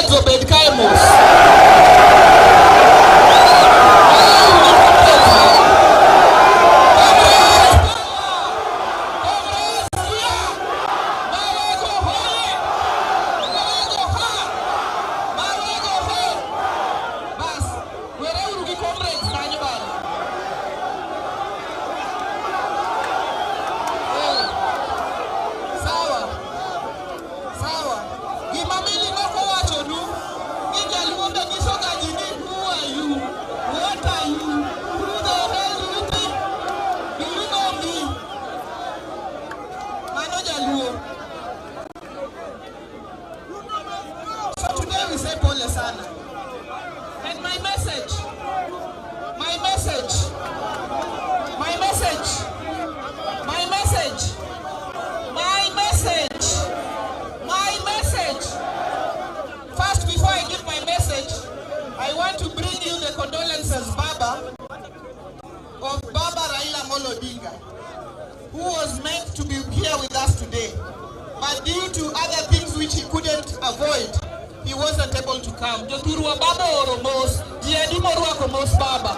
Comrades obed kae mos. Bas, wereuru gi comrades kanyo bana. Eh, sawa. Sawa. Gima Milly nokowachonu ni jaluo be nyiso ga ji ni who are you? What are you? Who the hell do you think? Do you know me? Mano jaluo. So today we say pole sana. And my message, my message, my message, my message, my message, my message. First, before I give my message, I want to bring you the condolences, Baba, of Baba Raila Amolo Odinga, who was meant to be here with us today. But due to other things which he couldn't avoid, he wasn't able to come. Jothurwa Baba oro mos, ji adi morwako mos Baba.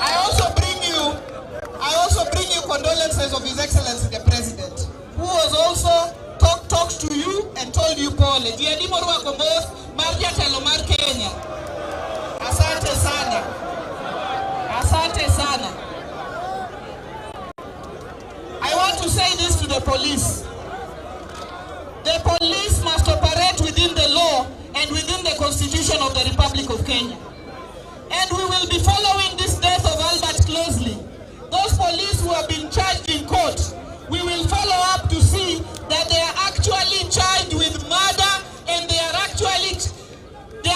I also bring you condolences of His Excellency the President, who was also talked to you and told you pole. Ji adi morwako mos mar jatelo mar Kenya. Asante sana. Asante sana. I want to say this to the police. The police must operate within the law and within the Constitution of the Republic of Kenya. And we will be following this death of Albert closely. Those police who have been charged in court, we will follow up to see that they are actually charged with murder and they are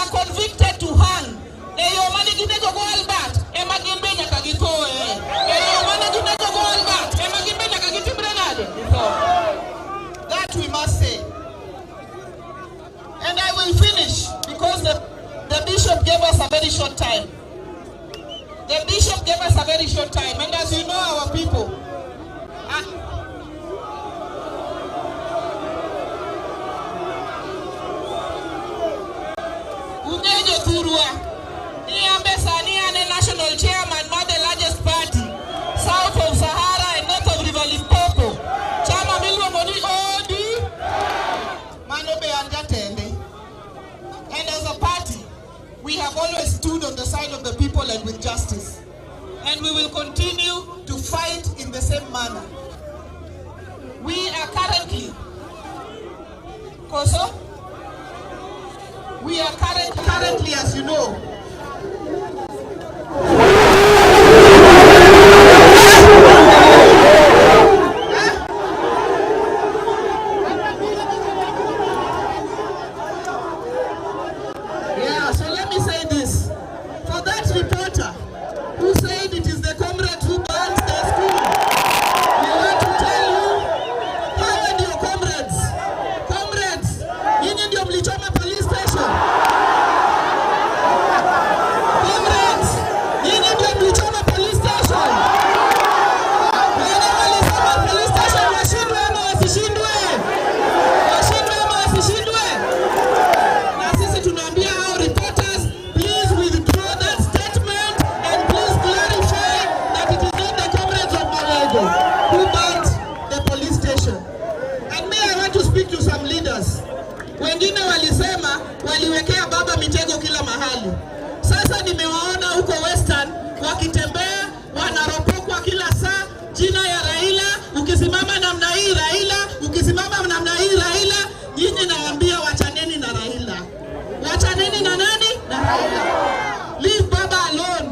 convicted to hang. E yo mane ginego go Albert, ema gin be nyaka githoe. E yo mane ginego go Albert, ema gin be nyaka gitimre nade? Githo. That we must say. And I will finish because the bishop gave us a very short time. The bishop gave us a very short time. And as you know, our people, Ung'e jothurwa ni an be sani an e national chairman mar the largest party south of Sahara and north of River Limpopo, chama miluongo ni OD. Mano be an jatende. And as a party, we have always stood on the side of the people and with justice, and we will continue to fight in the same manner. We are currently Koso, we are currently, as you know, Yeah, so let me say this. For that reporter who said it is the comrade who burned the school, we want to tell you, hawa ndio comrades. Comrades, nyinyi ndio mlichoma police station. Comrades, nyinyi ndio mlichoma police station. Wale walisema police station washindwe ama wasishindwe? Washindwe ama wasishindwe? Na sisi tunaambia hao reporters, please withdraw that statement and please clarify that it is not the comrades of Mawego who burnt the police station. And me, I want to speak to some leaders. Wengine walisema waliwekea baba mitego kila mahali. Sasa nimewaona huko Western wakitembea wanaropokwa kila saa jina ya Raila. Ukisimama namna hii Raila, ukisimama namna hii Raila. Nyinyi nawaambia wachaneni na Raila. Wachaneni na nani? Na Raila. Leave Baba alone.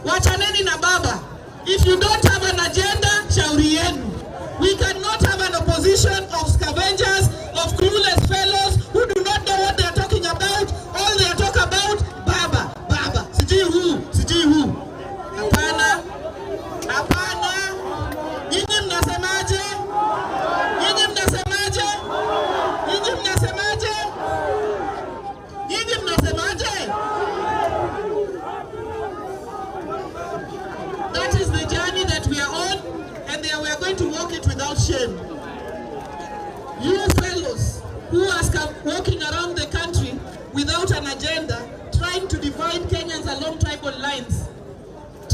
Wachaneni na Baba. If you don't have an agenda, shauri yenu. We cannot have an opposition of scavengers, of clueless fellows who do not know what they are talking about. All they talk about, Baba, Baba. Sijui who, sijui who. Hapana. Hapana. Nyinyi mnasemaje? Nyinyi mnasemaje? Nyinyi mnasemaje? Nyinyi mnasemaje? That is the journey that we are on, and we are going to walk it without shame. You fellows who are walking around the country without an agenda, trying to divide Kenyans along tribal lines,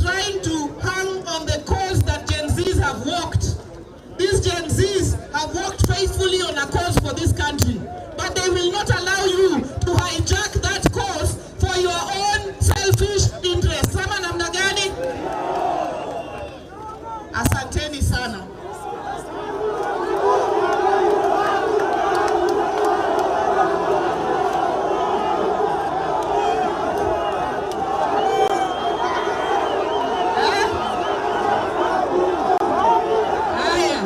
trying to hang on the cause that Gen Zs have walked. These Gen Zs have worked faithfully on a cause for this country, but they will not allow you to hijack that cause for your own selfish interests. Sama namna gani? Asanteni sana. Haya.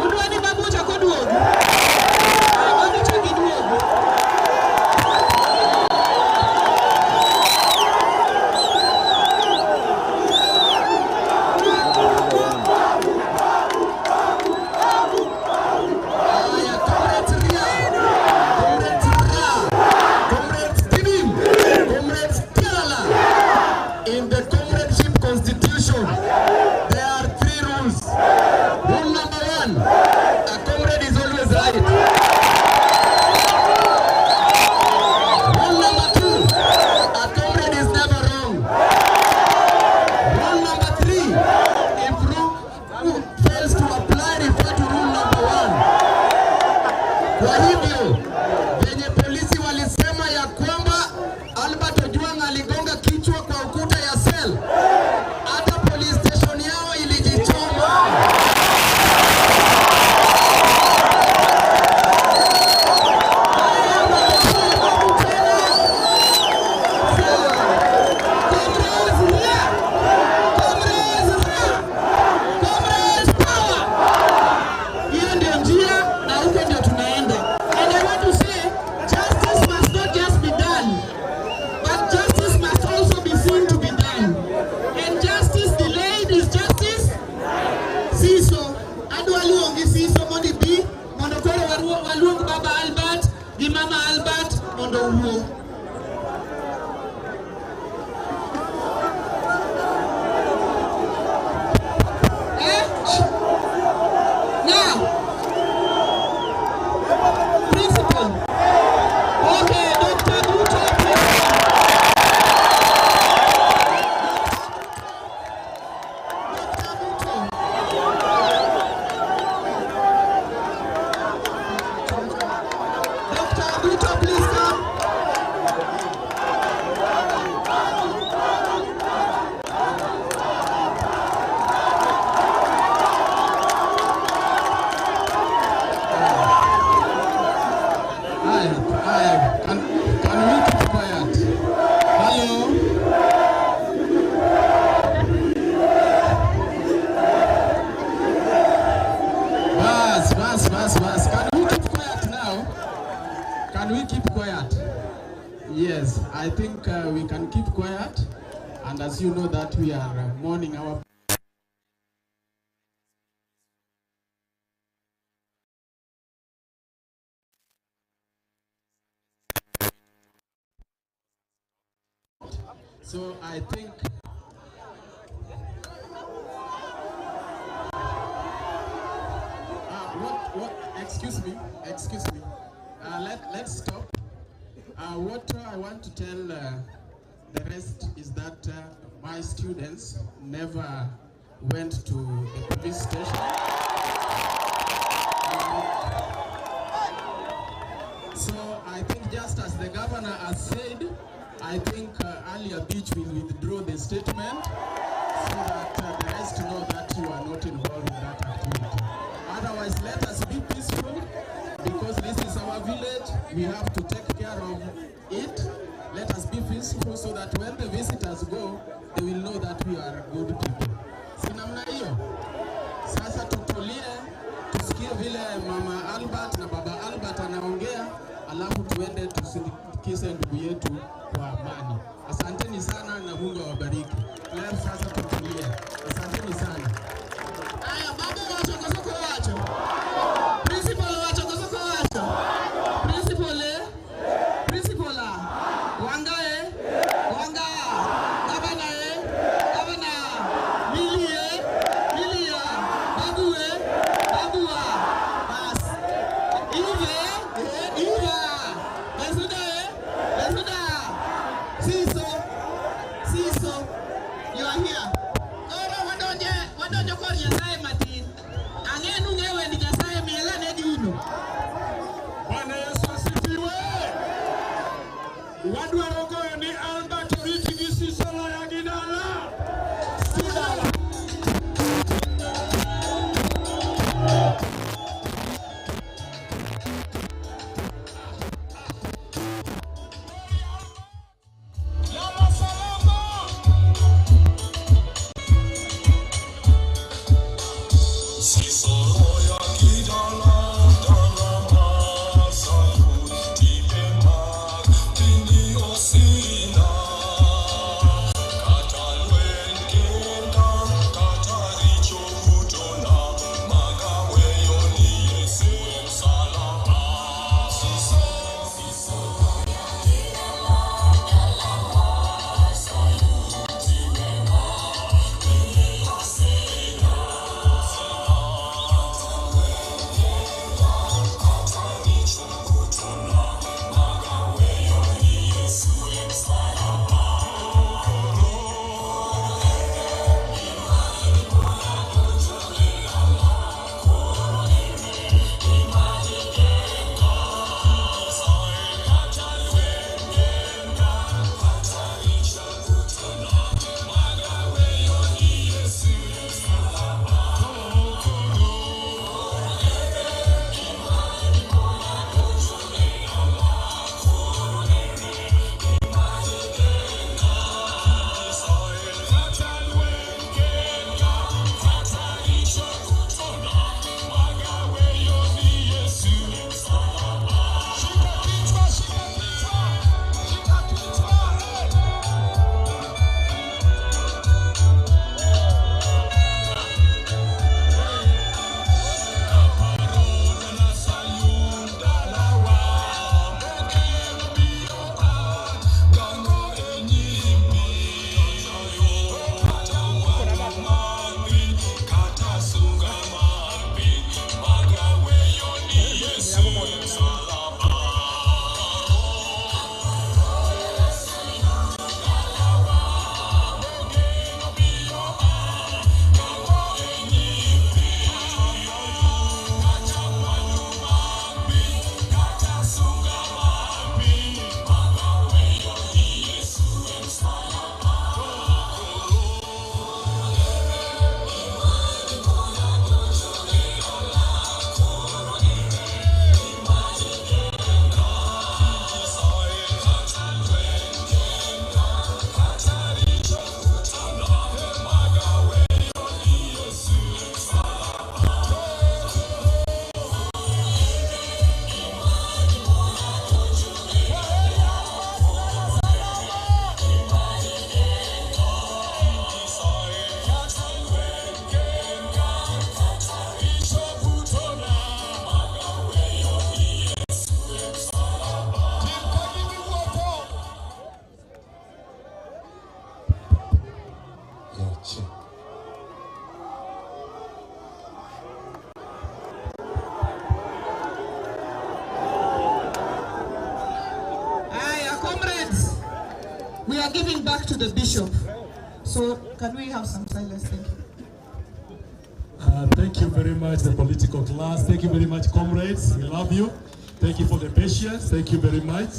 Udwani babucha koduogo. Babucha giduogo. Haya, Comrades Ria, Comrades Ra, Comrades Timim, Comrades Tialala. In the comradeship constitution, there are three rules. Rule number one, a comrade is always right. Rule number two, a comrade is never wrong. Rule number three, if rule two fails to apply, refer to rule number one. Kwa hivyo venye polisi walisema ya kwamba Albert Ojwang aligonga kichwa kwa ukuta ya cell, hata police station yao ilijichoma. Comrades here! Comrades here! Comrades power! Hiyo ndio njia na huko ndio tunaenda. And I want to say justice must not just be done, but justice must also be seen to be done. And justice delayed is justice siso. Adwa luongi siso mondo ibi mondo koro waluong baba Albert gi mama Albert mondo owuo. Eh? Now, principal. Okay, Dr. Ruto, please. Dr. Ruto. Dr. Ruto, please come. Hi, hi. Can we keep quiet? Hello? Bas, bas, bas, bas. Can we keep quiet now? Can we keep quiet? Yes, I think we can keep quiet. And as you know that we are mourning our So I think what, excuse me, excuse me. Let's stop. What I want to tell the rest is that my students never went to the police station. So I think just as the governor has said, I think Alia Beach will withdraw the statement so that the rest know that you are not involved in that activity. Otherwise, let us be peaceful because this is our village. We have to take care of it. Let us be peaceful so that when the visitors go, they will know that we are good people. Si namna hiyo? Sasa tutulie, tusikie vile Mama Albert na Baba Albert anaongea, alafu tuende tusindikize ndugu yetu kwa amani. Asanteni sana na Mungu awabariki. Leo sasa tutulie. Asanteni sana. Aya, baba wacho koso kowacho. Principal wacho koso kowacho. Principal eh? Principal ah. Wanga eh? Wanga. Governor eh? Governor. Mili eh? Mili ah. Babu eh? Babu ah. Bas. Ive eh? Iva. Lesuda eh? Lesuda. are giving back to the bishop. So can we have some silence? Thank you. Thank you very much, the political class. Thank you very much, comrades. We love you. Thank you for the patience. Thank you very much.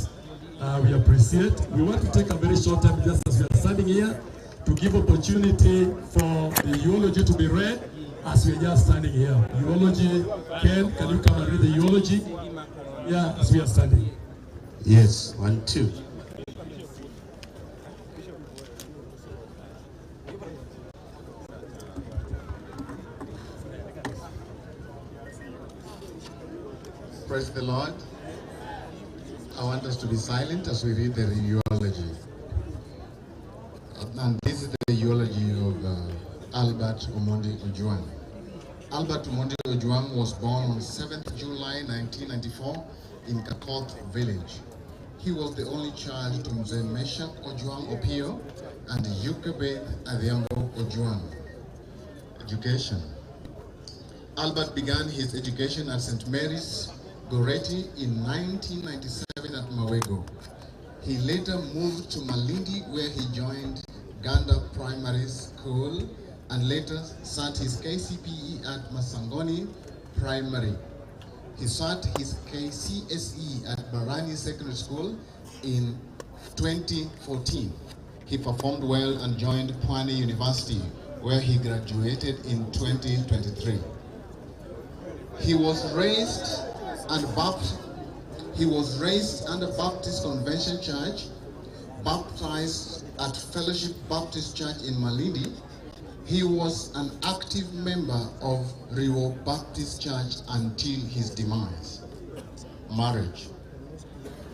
We appreciate. We want to take a very short time, just as we are standing here, to give opportunity for the eulogy to be read as we are just standing here. Eulogy, Ken, can you come and read the eulogy? Yeah, as we are standing. Yes, 1, 2. Praise the Lord. I want us to be silent as we read the eulogy. And this is the eulogy of Albert Omondi Ojwang. Albert Omondi Ojwang was born on 7th July 1994 in Kakoth village. He was the only child to Mzee Meshak Ojwang Opio and Yukabeth Adhiambo Ojwang. Education. Albert began his education at St. Mary's Goretti in 1997 at Mawego. He later moved to Malindi, where he joined Ganda Primary School and later sat his KCPE at Masangoni Primary. He sat his KCSE at Barani Secondary School in 2014. He performed well and joined Pwani University, where he graduated in 2023. He was raised and under Baptist Convention Church, baptized at Fellowship Baptist Church in Malindi. He was an active member of Riwo Baptist Church until his demise. Marriage.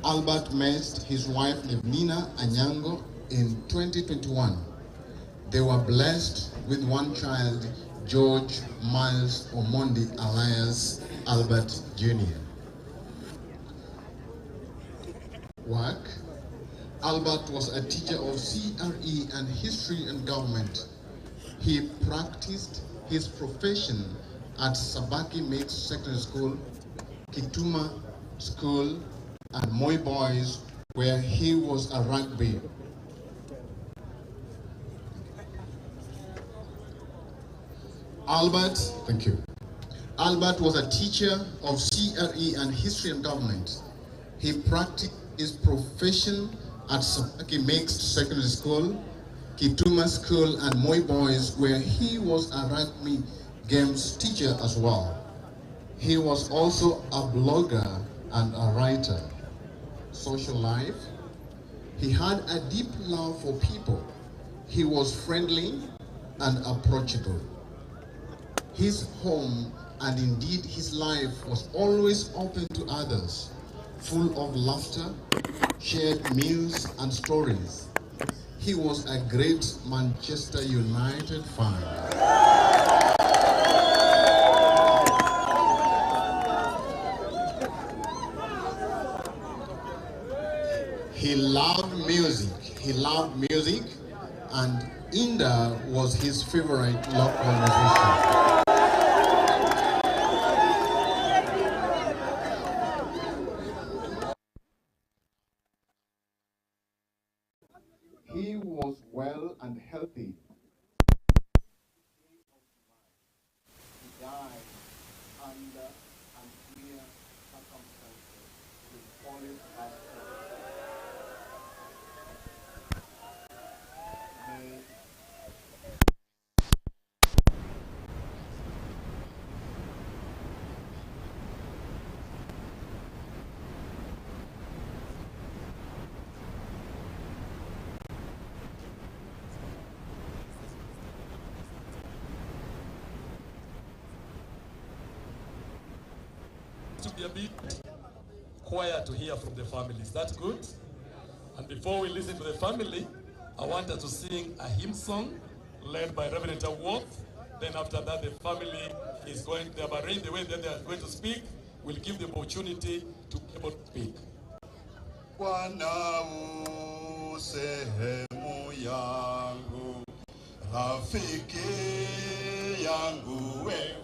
Albert met his wife Levnina Anyango in 2021. They were blessed with one child, George Miles Omondi alias Albert Jr. Work. Albert was a teacher of CRE and history and government. He practiced his profession at Sabaki Mixed Secondary School, Kituma School, and Moi Boys, where he was a rugby. Albert, thank you. Albert was a teacher of CRE and history and government. He practiced his profession at Sabaki Mixed Secondary School, Kituma School, and Moi Boys, where he was a rugby games teacher as well. He was also a blogger and a writer. Social life. He had a deep love for people. He was friendly and approachable. His home, and indeed his life, was always open to others, full of laughter, shared meals and stories. He was a great Manchester United fan. He loved music. He loved music, and Inda was his favorite local musician. He was well and healthy. He died under unclear circumstances in Police Hospital. May To be a bit quiet to hear from the family. Is that good? And before we listen to the family, I want us to sing a hymn song led by Reverend Awoth. Then after that, the family is going, they have arranged the way that they are going to speak. We'll give them opportunity to be able to speak. Bwana u sehemu yangu, rafiki yangu wewe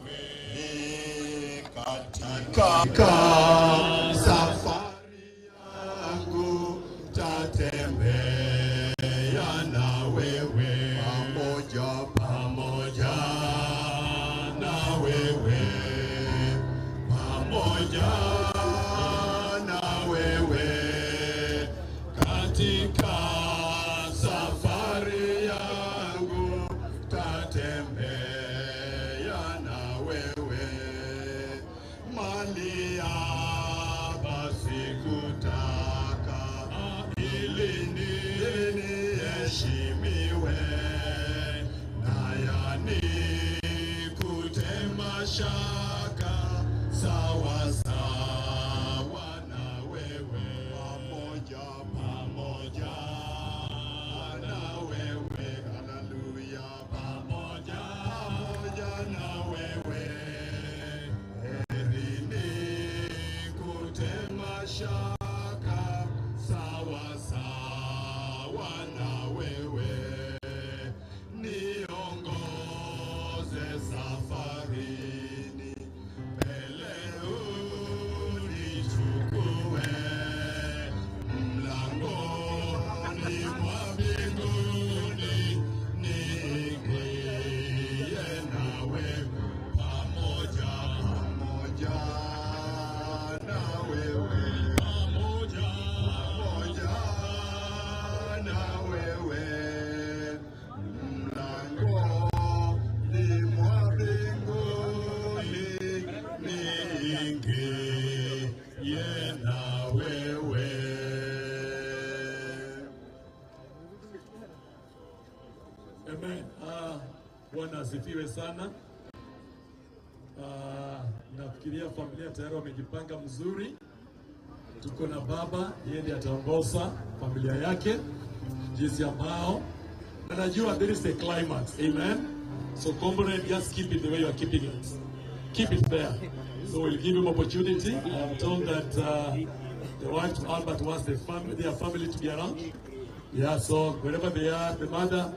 ni katika safari yangu, tatembea Naliapa sikutaka ili niheshimiwe, na yanikute mashaka sawa sawa na wewe, pamoja pamoja na wewe, haleluya, pamoja pamoja na wewe, heri nikute mashaka sawa sawa na wewe, niongoze safarini, mbele unichukue, mlangoni mwa mbinguni niingie nawe, pamoja pamoja na wewe, pamoja pamoja na wewe, mlangoni mwa mbinguni niingie na wewe. Amen. Bwana asifiwe sana. Nafikiria familia tayari wamejipanga mzuri. Tuko na baba, yeye ndiye ataongoza familia yake jinsi ambao na najua there is a climax. Amen. So comrade, just keep it the way you are keeping it. Keep it there. So we'll give him opportunity. I am told that the wife to Albert wants the family, their family to be around. Yeah, so wherever they are, the mother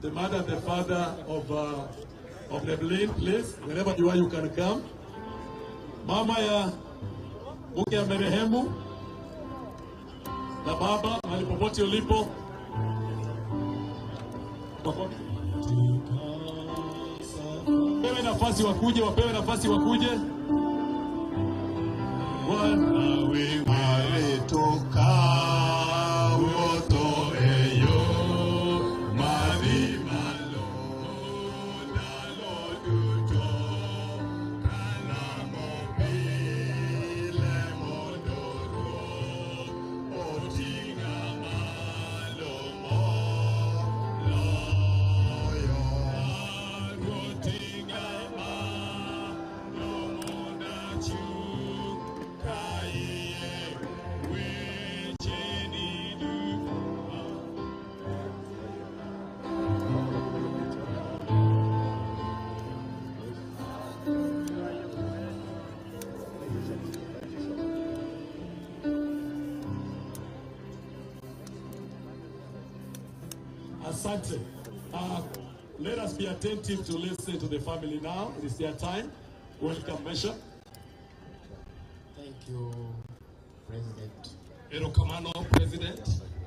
and the father of Neblin, please, wherever you are, you can come. Mama ya mke ya marehemu na baba, mahali popote ulipo. Wapewe nafasi wakuje, wapewe nafasi wakuje. Bwana wewe alitoka woto eyo madhimalo dalo duto kalamo pile modoro otinga malomo loyo otinga malomo nachu kaiye wecheni du. Asante. Let us be attentive to listen to the family now. It is their time. Welcome, Bishop. Thank you, President. Erokamano, President.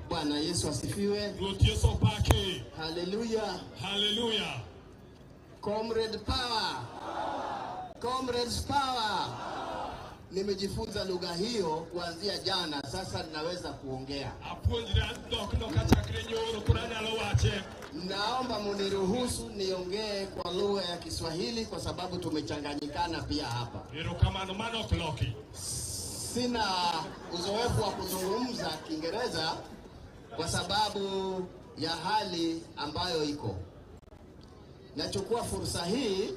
Bwana Yesu asifiwe. Ruoth Yesu opaki. Haleluya. Hallelujah. Comrade power. Comrades power. Nimejifunza lugha hiyo kuanzia jana, sasa ninaweza kuongea. Apuonjra dhokno kachakre nyoro koro anyalo wache. Naomba muniruhusu niongee kwa lugha ya Kiswahili kwa sababu tumechanganyikana pia hapa. Erokamano, mano ok loki. Sina uzoefu wa kuzungumza Kiingereza kwa sababu ya hali ambayo iko. Nachukua fursa hii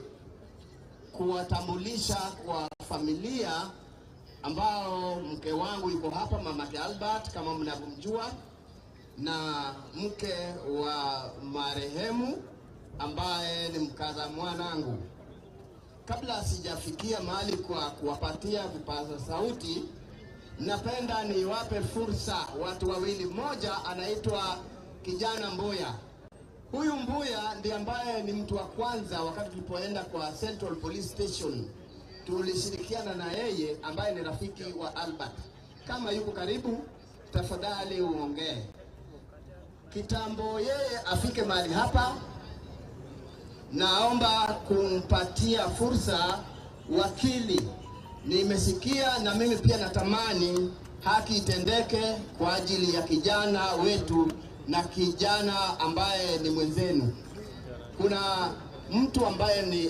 kuwatambulisha kwa familia ambao mke wangu yuko hapa, mamake Albert kama mnavyomjua, na mke wa marehemu ambaye ni mkaza mwanangu. Kabla sijafikia mahali kwa kuwapatia vipaza sauti, napenda niwape fursa watu wawili. Mmoja anaitwa kijana Mbuya. Huyu Mbuya ndiye ambaye ni mtu wa kwanza wakati tulipoenda kwa Central Police Station, tulishirikiana na yeye ambaye ni rafiki wa Albert. Kama yuko karibu, tafadhali uongee. Kitambo yeye afike mahali hapa, naomba kumpatia fursa wakili. Nimesikia na mimi pia natamani haki itendeke kwa ajili ya kijana wetu na kijana ambaye ni mwenzenu. Kuna mtu ambaye ni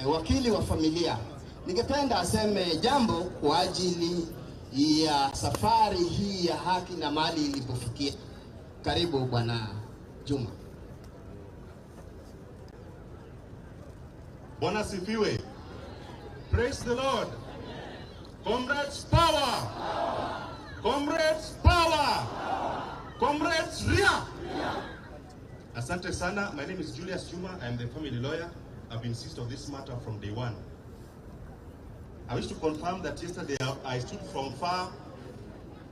wakili wa familia Ningependa aseme jambo kwa ajili ya safari hii ya haki na mali ilipofikia. Karibu Bwana Juma. Bwana asifiwe. Praise the Lord. Comrades power. Comrades power. Comrades ria. Asante sana. My name is Julius Juma. I am the family lawyer. I've been seized of this matter from day one. I wish to confirm that yesterday I stood from far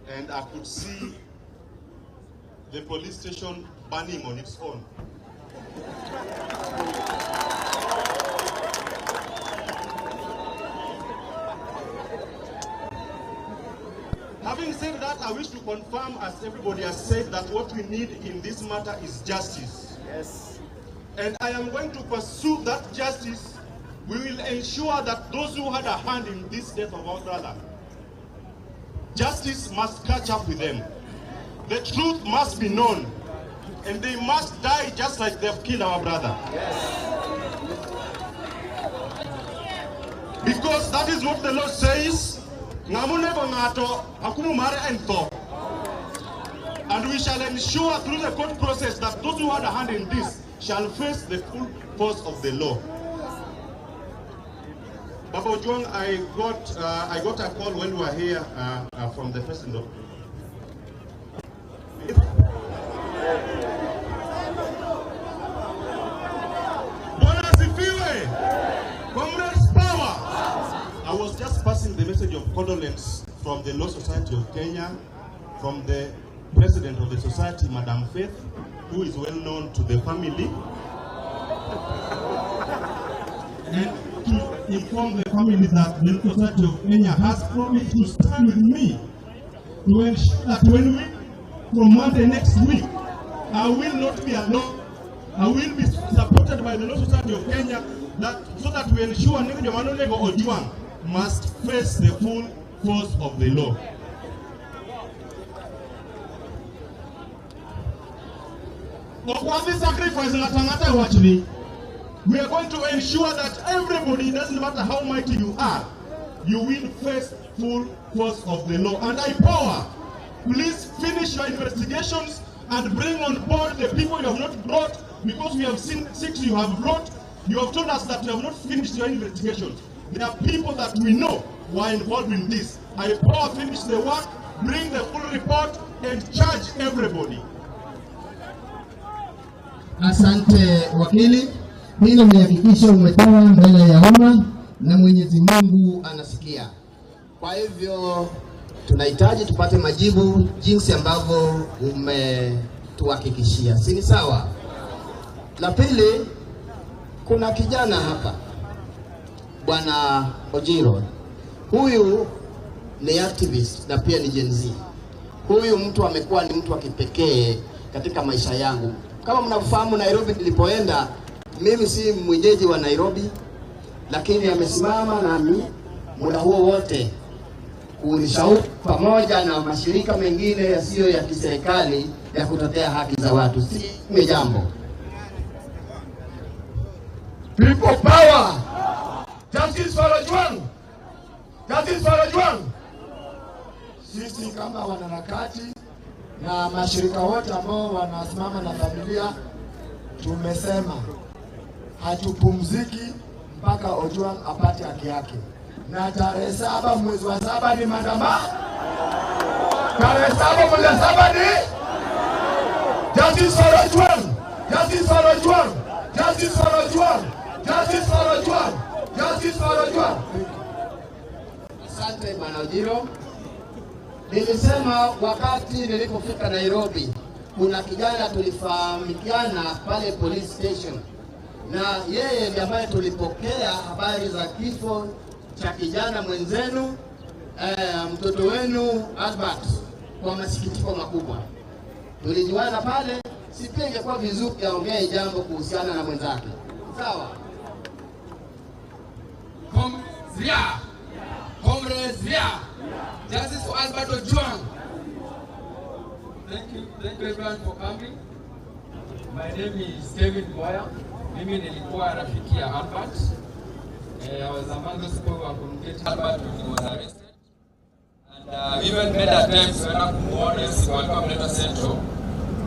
and I could see the police station burning on its own. Having said that, I wish to confirm, as everybody has said, that what we need in this matter is justice. Yes. And I am going to pursue that justice. We will ensure that those who had a hand in this death of our brother, justice must catch up with them. The truth must be known. And they must die just like they have killed our brother. Yes. Because that is what the law says. And we shall ensure through the court process that those who had a hand in this shall face the full force of the law. Baba Ojwang, I got a call when we were here from the president of. Bwana asifiwe! Comrades power! I was just passing the message of condolence from the Law Society of Kenya, from the president of the society, Madam Faith, who is well known to the family, and to inform the family that the Law Society of Kenya has promised to stand with me to ensure that when we, from Monday next week, I will not be alone. I will be supported by the Law Society of Kenya, that, so that we ensure Jomanonego Ojwang must face the full force of the law. We are going to ensure that everybody, it doesn't matter how mighty you are, you will face full force of the law. And I power, please finish your investigations and bring on board the people you have not brought, because we have seen 6 you have brought. You have told us that you have not finished your investigations. There are people that we know who are involved in this. I power finish the work, bring the full report, and charge everybody. Asante wakili, hilo ni hakikisho umetoa mbele ya umma na Mwenyezi Mungu anasikia. Kwa hivyo tunahitaji tupate majibu jinsi ambavyo umetuhakikishia, si ni sawa? La pili, kuna kijana hapa, Bwana Ojiro. Huyu ni activist na pia ni Gen Z. Huyu mtu amekuwa ni mtu wa kipekee katika maisha yangu. Kama mnafahamu Nairobi nilipoenda, mimi si mwenyeji wa Nairobi, lakini amesimama nami muda huo wote kunishauri pamoja na mashirika mengine yasiyo ya kiserikali ya kutetea haki za watu. Si jambo. People power. Justice for Ojwang. Justice for Ojwang. Sisi kama wanaharakati na mashirika wote ambao wanasimama na familia tumesema hatupumziki mpaka Ojwang apate haki yake. Na tarehe 7 mwezi wa 7 ni maandamano. Tarehe 7 mwezi wa 7 ni Justice for Ojwang. Justice for Ojwang. Justice for Ojwang. Justice for Ojwang. Justice for Ojwang. Asante Bwana Ojiro. Nilisema wakati nilipofika Nairobi, kuna kijana tulifahamikiana pale police station, na yeye ndiye ambaye tulipokea habari za kifo cha kijana mwenzenu, mtoto wenu Albert, kwa masikitiko makubwa. Tulijuana pale, si pia ingekuwa vizuri aongee jambo kuhusiana na mwenzake. Sawa. Comrades, yeah. Justice for Albert Ojwang. Thank you everyone for coming. My name is Kevin Boya. Mimi nilikuwa rafiki ya Albert. I was among those people who were communicating Albert when he was arrested. And we even made attempts to end kumuona hiyo siku alikuwa ameletwa Central,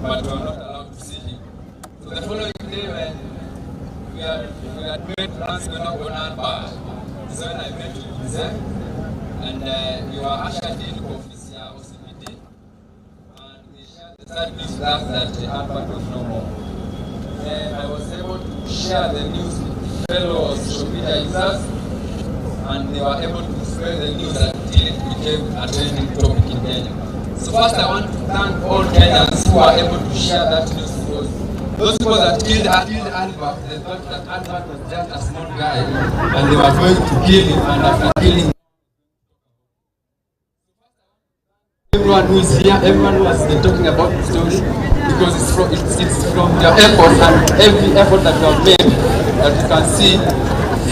but we were not allowed to see him. So the following day when we had made plans kwenda kuona Albert, is when I met with Mzee, and we were ushered in kwa ofisi ya OCPD, and we shared the sad news with us that Albert was no more. Then I was able to share the news with fellow social media users, and they were able to spread the news until it became a trending topic in Kenya. So first I want to thank all Kenyans who are able to share that news, because those people that killed Albert, they thought that Albert was just a small guy and they were going to kill him, and after killing everyone who is here, everyone who has been talking about the story, because it's from your effort and every effort that you have made that you can see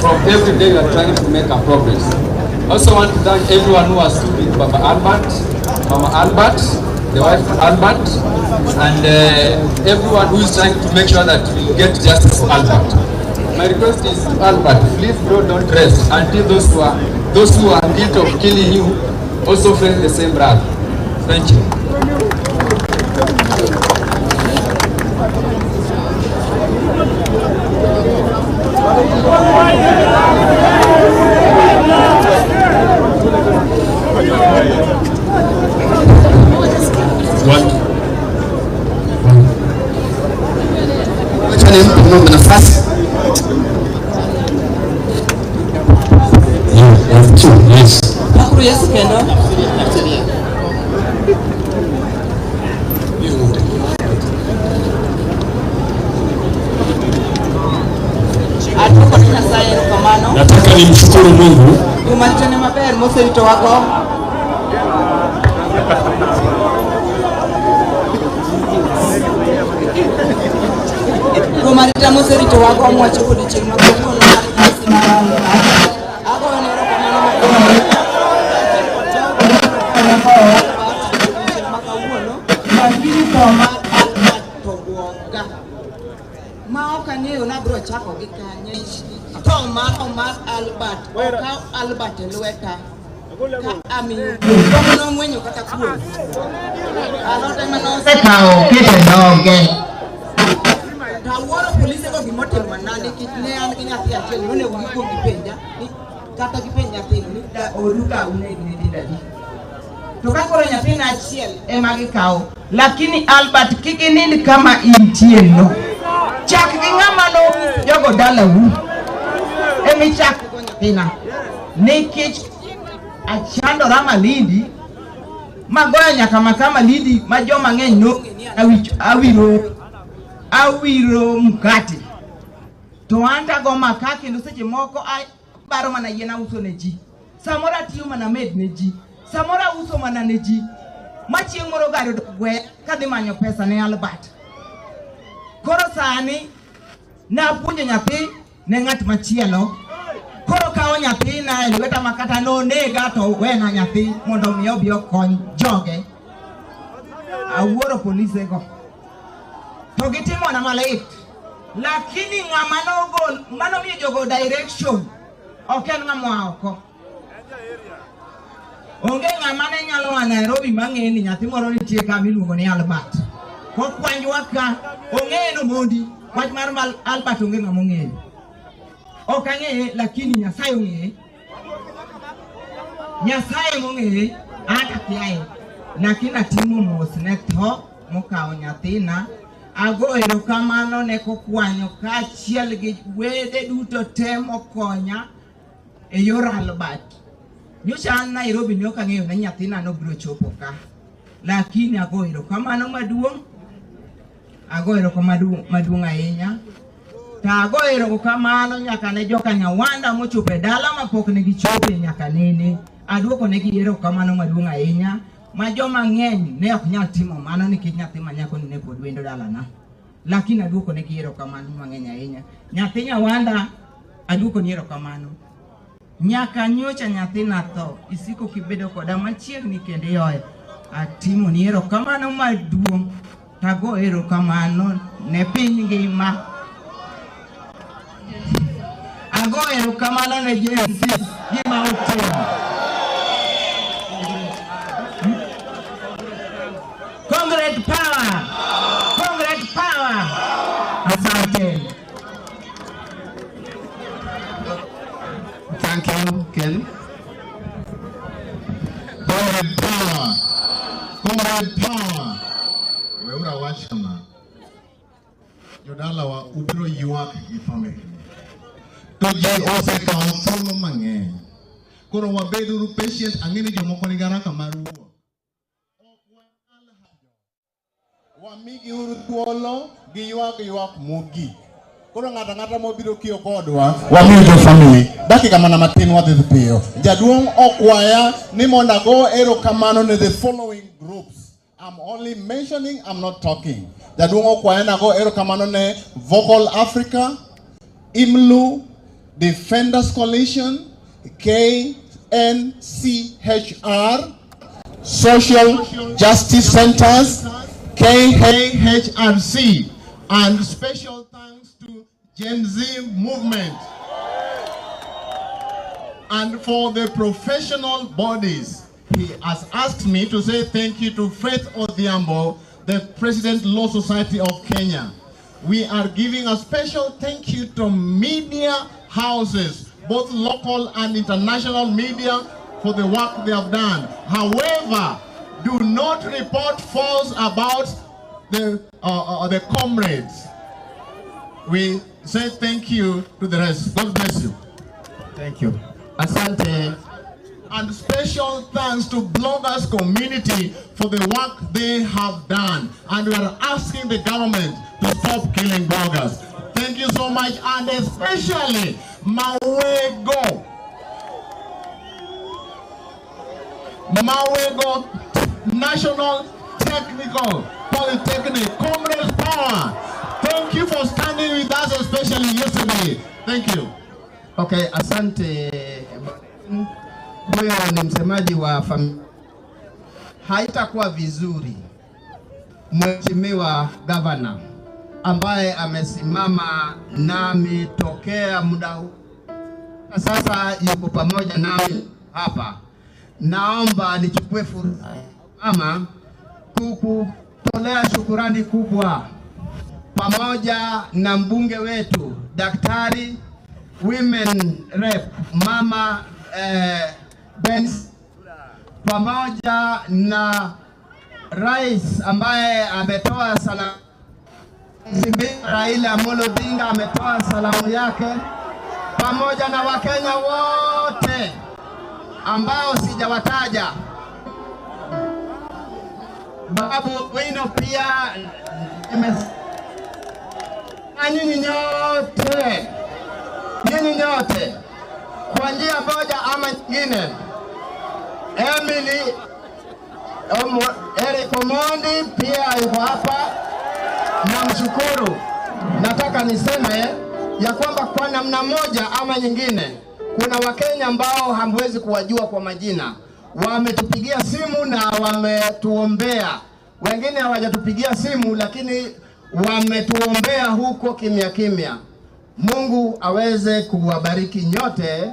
from every day you are trying to make a progress. I also want to thank everyone who has stood with Baba Albert, Mama Albert, the wife of Albert, and everyone who is trying to make sure that we get justice for Albert. My request is to Albert, please bro, don't rest until those who are guilty of killing you also face the same wrath. Thank you. One. Wacha nimpe Mungu nafasi. Yeah, two, yes. Pakuru Yesu kendo. Aduoko ne Nyasaye erokamano. Nataka nimshukuru Mungu Kuom aritane maber moseritowago. Kuom arita moseritowago mwachopo odiochieng' ma kawuono mar nyasi mar Albert. Agoyone erokamano maduong'. Odiochieng' ma kawuono, lakini tho mar Albert to buoga. Ma ok ang'eyo nabiro chako gi kanye. Tho mar Albert, okaw Albert e lweta. Ka amiyo kuon, nong'wenyo kata kuon. Alot ema nosekawo oketo e dhoge. To awuoro polisego gimotimona nikech ne an gi nyathi achiel nonego gikuong gipenja ni kata gipenj nyathino ni da oru ka uneg nyithindo adi. To ka koro nyathina achiel ema gikawo, lakini Albert kik inind kama intie no. Chak gi ng'ama nonyiso jogo dalau emichak go nyathina. Nikech achandora Malindi magoyo nyaka maka Malindi ma joma ng'eny nong'e ni awiro mkate to an tago maka kendo seche moko abaro mana yien auso ne ji, samoro atiyo mana med ne ji, samoro auso mana ne ji, ma chieng' moro gari ogweya kadhi manyo pesa ne Albert. Koro sani napuonjo nyathi ne ng'at machielo, koro kawo nyathina e lweta ma kata nonega to wena nyathi mondo mi obi okony joge. Awuoro polisego to gitimona malit, lakini ng'ama nogol manomiyo jogo direction ok en ng'ama oa oko. Onge ng'ama ne nyalo a Nairobi mang'e ni nyathi moro nitie ka miluongo ni Albert. Kokwanjwa ka ong'eye nomondi wach mar Albert onge ng'ama ong'eyo. Ok ang'eye, lakini Nyasaye ong'eye. Nyasaye mong'eye, an akiaye. Lakini atimo mos ne tho mokawo nyathina. Ago erokamano ne kokwanyo kaachiel gi wede duto te mokonya e yor Albert. Nyocha an Nairobi ne ok ang'eyo ni nyathina nobiro chopo ka. Lakini ago erokamano maduong'. Ago erokamano maduong' ahinya. To ago erokamano nyaka ne joka Nyawanda mochopo e dala mapok ne gichope nyaka nene. Aduoko negi erokamano maduong' ahinya. Ma joma ng'eny ne ok nyal timo mano nikech nyathi ma nyako ni ne pod wendo dalana. Lakini aduoko negi erokamano mang'eny ahinya. Nyathi Nyawanda aduoko ni erokamano. Nyaka nyocha nyathina tho, isiko kibedo koda machiegni kendo ihoya. Atimo ni erokamano maduong'. Tago erokamano ne piny ngima. Ago erokamano ne Gen Z gima utimo. Comrade power! Comrade power! Asante. Thank you, Ken. Comrade power. Comrade power. Weura wach kama. Jodalawa ubiro ywak gi family. To ji osekawo thuolo mang'eny. Koro wabeduru patient, ang'e ni jomoko nigi haraka mar wuok. Wamigiuru thuolo giywak ywak mogik. Koro ng'ato ang'ata mobiro kiyo kodwa, wamiyo jo family dakika mana matin wadhi piyo. Jaduong' okwaya ni mondo ago erokamano ne the following groups. I'm only mentioning, I'm not talking. Jaduong' okwaya nago erokamano ne Vocal Africa, IMLU, Defenders Coalition, KNCHR, Social Justice Centers, KAHRC, and special thanks to Gen Z Movement. And for the professional bodies, he has asked me to say thank you to Faith Odhiambo, the President Law Society of Kenya. We are giving a special thank you to media houses, both local and international media, for the work they have done. However, do not report false about the comrades. We say thank you to the rest. God bless you. Thank you. Asante. And special thanks to bloggers community for the work they have done. And we are asking the government to stop killing bloggers. Thank you so much, and especially Mawego. Mawego National Technical Polytechnic, Comrades Power. Thank you for standing with us, especially yesterday. Thank you. Okay, asante. Huyo ni msemaji wa familia. Haitakuwa vizuri Mheshimiwa Gavana ambaye amesimama nami tokea muda huu na sasa yuko pamoja nami hapa. Naomba nichukue fursa ama kukutolea shukurani kubwa pamoja na mbunge wetu Daktari Women Rep Mama Benz, pamoja na rais ambaye ametoa salamu, Raila Amolo Odinga ametoa salamu yake, pamoja na Wakenya wote ambao sijawataja. Babu Owino pia na nyinyi nyote kwa njia moja ama nyingine. Emily Eric Omondi pia yuko hapa, namshukuru. Nataka niseme ya kwamba kwa namna moja ama nyingine kuna Wakenya ambao hamwezi kuwajua kwa majina, wametupigia simu na wametuombea. Wengine hawajatupigia simu lakini wametuombea huko kimya kimya. Mungu aweze kuwabariki nyote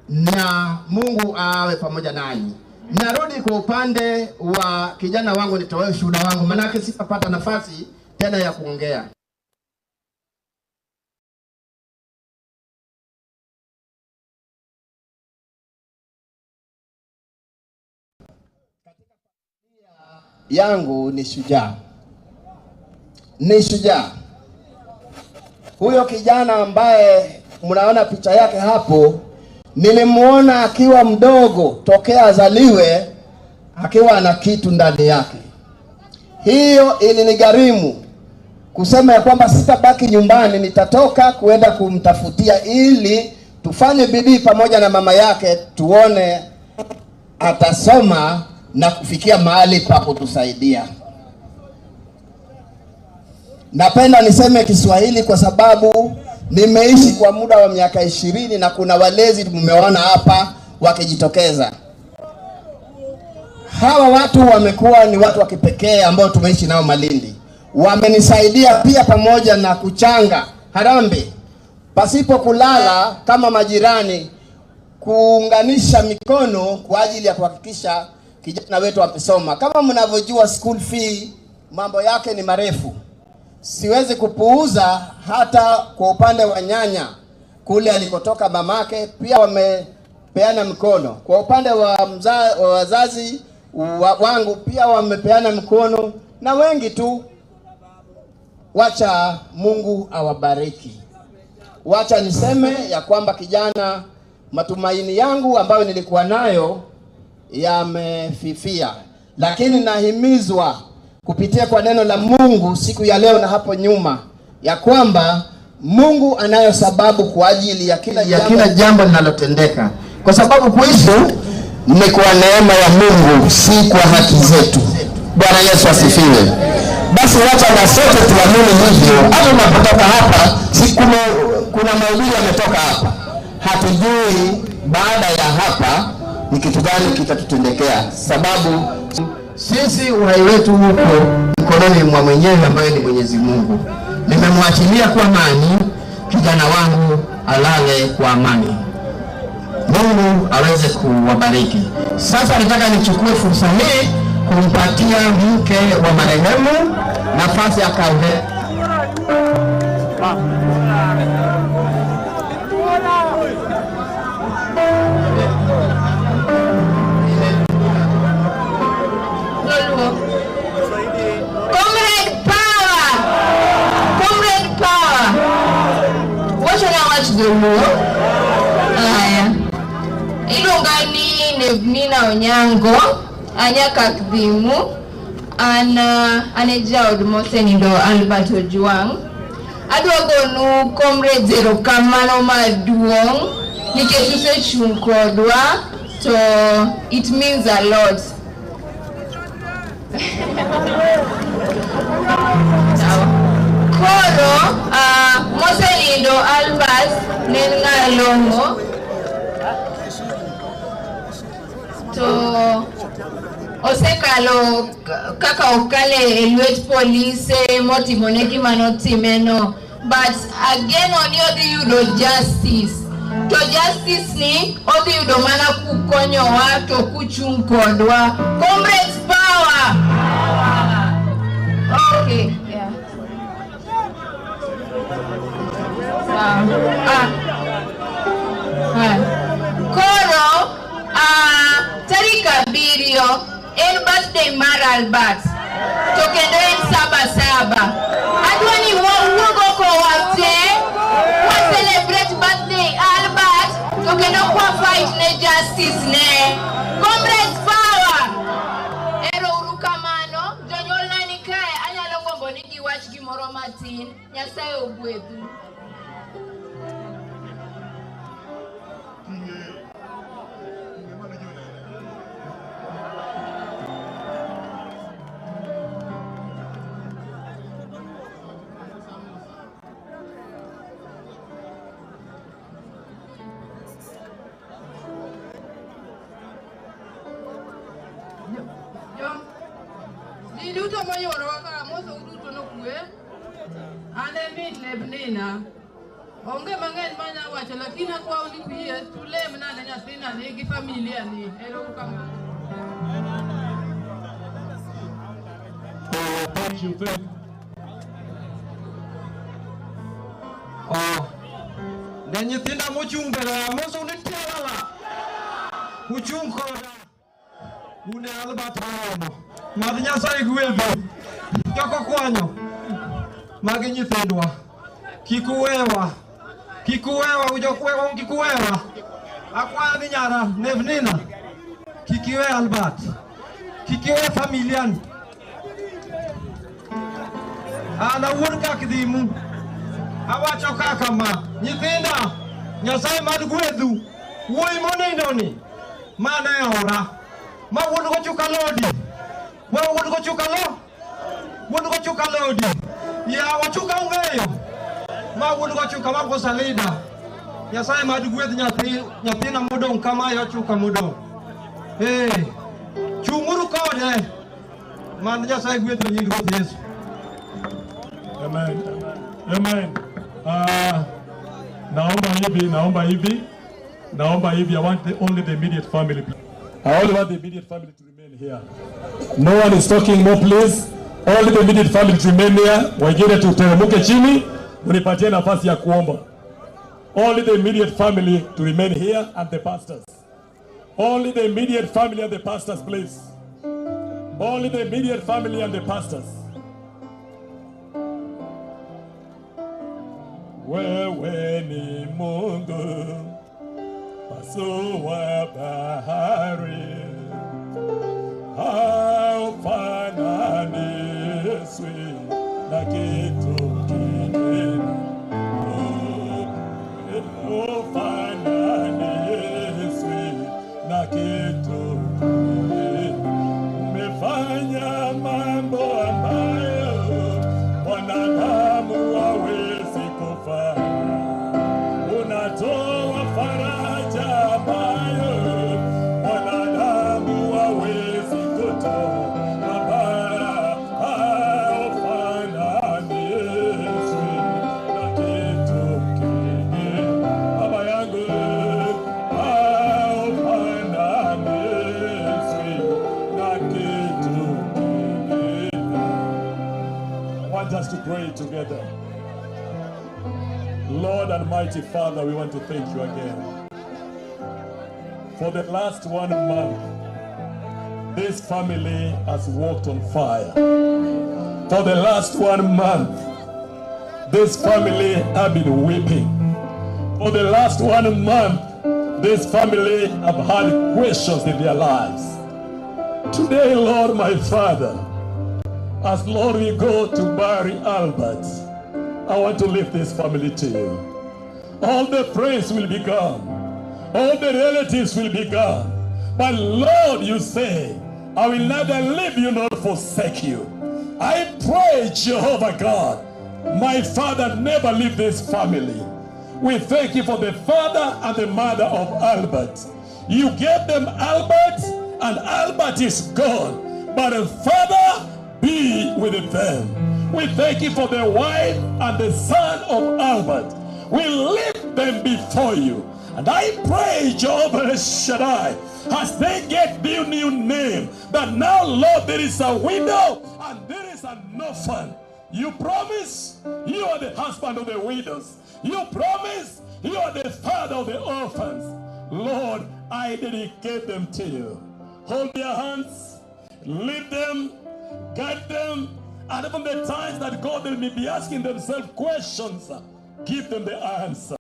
na Mungu awe pamoja nanyi. Narudi kwa upande wa kijana wangu nitoe ushuhuda wangu, manake sitapata nafasi tena ya kuongea. Yangu ni shujaa. Ni shujaa. Huyo kijana ambaye mnaona picha yake hapo, nilimuona akiwa mdogo tokea azaliwe akiwa na kitu ndani yake. Hiyo ilinigharimu kusema ya kwamba sitabaki nyumbani, nitatoka kuenda kumtafutia ili tufanye bidii pamoja na mama yake, tuone atasoma na kufikia mahali pa kutusaidia. Napenda niseme Kiswahili kwa sababu nimeishi kwa muda wa miaka 20 na kuna walezi mmeona hapa wakijitokeza. Hawa watu wamekuwa ni watu wa kipekee ambao tumeishi nao Malindi. Wamenisaidia pia pamoja na kuchanga harambee pasipo kulala kama majirani, kuunganisha mikono kwa ajili ya kuhakikisha kijana wetu amesoma. Kama mnavyojua, school fee mambo yake ni marefu. Siwezi kupuuza hata kwa upande wa nyanya kule alikotoka mamake, pia wamepeana mkono. Kwa upande wa wazazi wangu pia wamepeana mkono, na wengi tu. Wacha Mungu awabariki. Wacha niseme ya kwamba kijana, matumaini yangu ambayo nilikuwa nayo yamefifia, lakini nahimizwa kupitia kwa neno la Mungu siku ya leo na hapo nyuma ya kwamba Mungu anayo sababu kwa ajili ya kila jambo linalotendeka, kwa sababu kuishi ni kwa neema ya Mungu, si kwa haki zetu. Bwana Yesu asifiwe. Basi wacha na sote tuamini hivyo. Hata unapotoka hapa, si kuna mahubiri yametoka hapa, hatujui baada ya hapa ni kitu gani kitatutendekea, sababu sisi uhai wetu huko mkononi mwa mwenyewe ambaye ni Mwenyezi Mungu. Nimemwachilia kwa amani kijana wangu, alale kwa amani. Mungu aweze kuwabariki. Sasa nataka nichukue fursa hii kumpatia mke wa marehemu nafasi akaongee. Comrade power! Comrade power! Wacha wach Dholuo. Aya. Iluonga ni Nevnina Onyango, anyaka Kdhimu, an e jaod mosenindo Albert Ojwang. Adwa gonu comrades erokamano maduong' nikech usechung' kodwa, to it means a lot. Koro mosenindo Albert ne en ng'a long'o, to osekalo kaka okale e lwet polise motimone gima notimeno, but ageno ni odhi yudo justice, to justice ni odhi yudo mana kukonyowa to kuchung' kodwa. Comrades power! Okay, yeah. Koro tarik 7 en birthday mar Albert, to kendo en 7/7. Adwa ni wawuog oko wate wa celebrate birthday Albert, to kendo kwa fight ne justice ne. Comrades power! Ero uru kamano. Jonyuolna ni kae, anyalo gombo ni giwach gimoro matin. Nyasaye ogwedhu. Ji duto moyuorowa ka amosou duto nokwe. An e min Lebnina. Onge mang'eny manya wacho, lakini akwau ni kuyie tulemna ne nyathina ni gi familia ni. Ero uru kamano. Thank you, thank you. Oh. Ne nyithinda mochung' mbele amosou ni tialala. Uchung' koda. Une Albert Oromo. Mad Nyasaye gwedhu. Joko kwanyo. Magi nyithindwa. Kik uwewa. Kik uwewa, ujokwewa kik uwewa. Akwayo ni nyara Nevnina. Kik iwe Albert. Kik iwe familian. An awuon kak dhimu. Awacho kaka ma. Nyithinda, Nyasaye mad gwedhu. Wuoyi monindo ni. Mane ora. Ma wuon gochuka lodi. Ma wuon gochuka lo. Wuon gochuka lodi. Ya wachuka ung'eyo. Ma wuon gochuka ma kosa leader. Nyasaye mad gwedh nyathina modong' kama ochuka modong'. Eh, chung'uru kode. Mad Nyasaye gwedh nying Ruoth Yesu. Amen. Amen. Naomba hivi, naomba hivi, naomba hivi. I want only the immediate family. I only want the immediate family to remain here. No one is talking more, please. Only the immediate family to remain here. Wengine tuteremke chini, mnipatie nafasi ya kuomba. Only the immediate family to remain here and the pastors. Only the immediate family and the pastors, please. Only the immediate family and the pastors. Wewe ni Mungu, pasua bahari, haufananishwi na kitu kingine. Haufananishwi na kitu kingine. Umefanya mambo ambayo wanadamu hawezi kufanya. Unatoa faraja ambayo wanadamu hawezi kutoa. Baba, haufananishwi na kitu kingine. Baba yangu, haufananishwi na kitu kingine. I want us to pray together. Lord and mighty Father, we want to thank you again. For the last 1 month, this family has walked on fire. For the last 1 month, this family have been weeping. For the last 1 month, this family have had questions in their lives. Today, Lord, my Father, as Lord we go to bury Albert, I want to lift this family to you. All the friends will be gone. All the relatives will be gone. But Lord, you say, I will neither leave you nor forsake you. I pray, Jehovah God, my Father, never leave this family. We thank you for the father and the mother of Albert. You gave them Albert, and Albert is gone. But the Father, be with them. We thank you for the wife and the son of Albert. We lift them before you. And I pray, Jehovah Shaddai, as they get their new name, that now, Lord, there is a widow and there is an orphan. You promise you are the husband of the widows. You promise you are the father of the orphans. Lord, I dedicate them to you. Hold their hands, lead them, guide them, and even the times that God they may be asking themselves questions, give them the answer.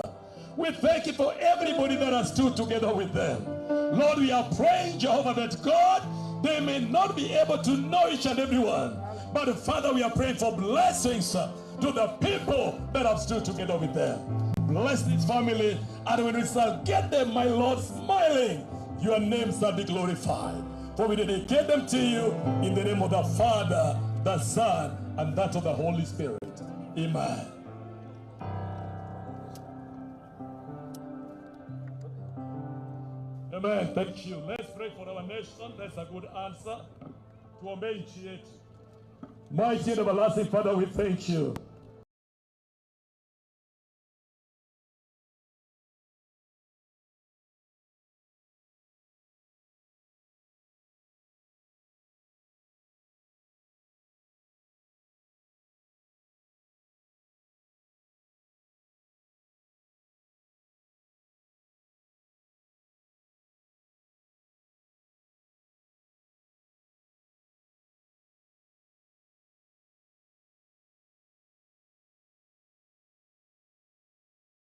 We thank you for everybody that has stood together with them. Lord, we are praying, Jehovah, that God, they may not be able to know each and every one. But Father, we are praying for blessings to the people that have stood together with them. Bless this family, and when we shall get them, my Lord, smiling, your name shall be glorified. For we dedicate them to you in the name of the Father, the Son, and that of the Holy Spirit. Amen. Amen. Thank you. Let's pray for our nation. That's a good answer. Tuombe nchi yetu. Mighty and everlasting Father, we thank you.